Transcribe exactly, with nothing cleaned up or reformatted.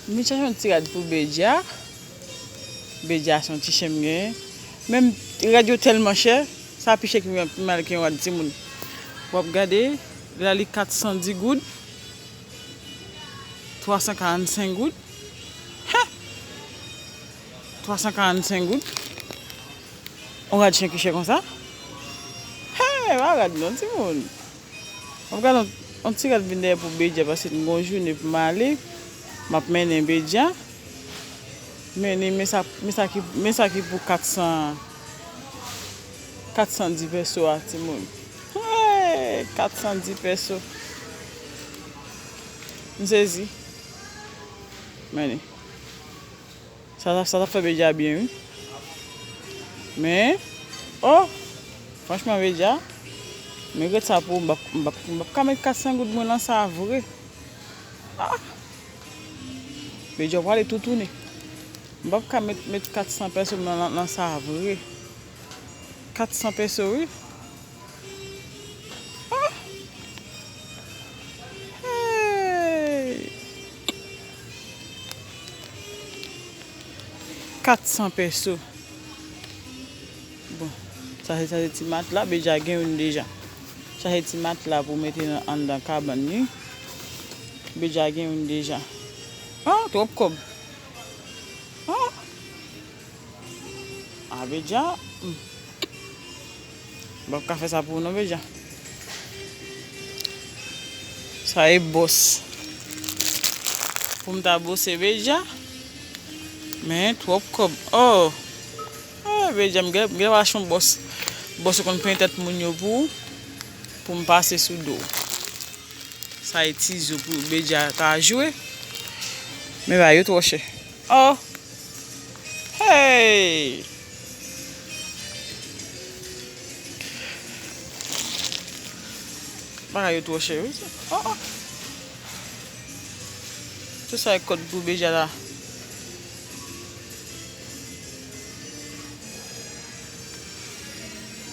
M vin chache yon ti rad pou Bedja. Bedja se yon ti chen m genyen. Menm rad yo tèlman chè, sa pi chè ki m, ki m al gen yon rad timoun. W ap gade, la li kat san di goud, twa san karannsenk goud. Hen! Twa san karannsenk goud. Yon rad chen ki chè konsa. Hen! Pa rad non, timoun. M ap gade yon, yon ti rad vin dèyè pou Bedja, paske m gon jounen pou m ale. M ap mennen Bedja. Mennen, men sa, men sa ki, men sa ki pou kat san, kat san di pèso a, timoun. Hey! Kat san di pèso. M sezi. Mennen. Sa, sa, sa t ap fè Bedja byen, wi. Men, oh! Franchman, Bedja, m regrèt sa pou ou. M p ap, m p ap, m p ap ka met kat san goud mwen nan sa vre. Ah! Bedja, w prale tou tounen. M p ap ka met, met kat san pèso nan, nan, nan sa vre. Kat san pèso, wi. Ah! Hey! Kat san pèso. Bon, sa se, sa se ti matla, Bedja gen youn deja. Sa se ti matla pou mete nan, anndan kabann li. Bedja gen youn deja. Ah, twòp kòb. Ah! Ah, Bedja. Hmm. M p ap ka fè sa pou ou non, Bedja. Sa e bòs. Pou m ta bòse Bedja. Men twòp kòb. Oh! Eh, Bedja, m gen, m gen achte yon bòs. Bòs ou konn penyen tèt moun yo pou ou. Pou m pase sou do w. Sa e ti zo pou Bedja ta jwe. Men bagay yo twò chè. Oh! Hey! Bagay yo twò chè, wi. Oh, oh. Tout sa e kòd pou Bedja la.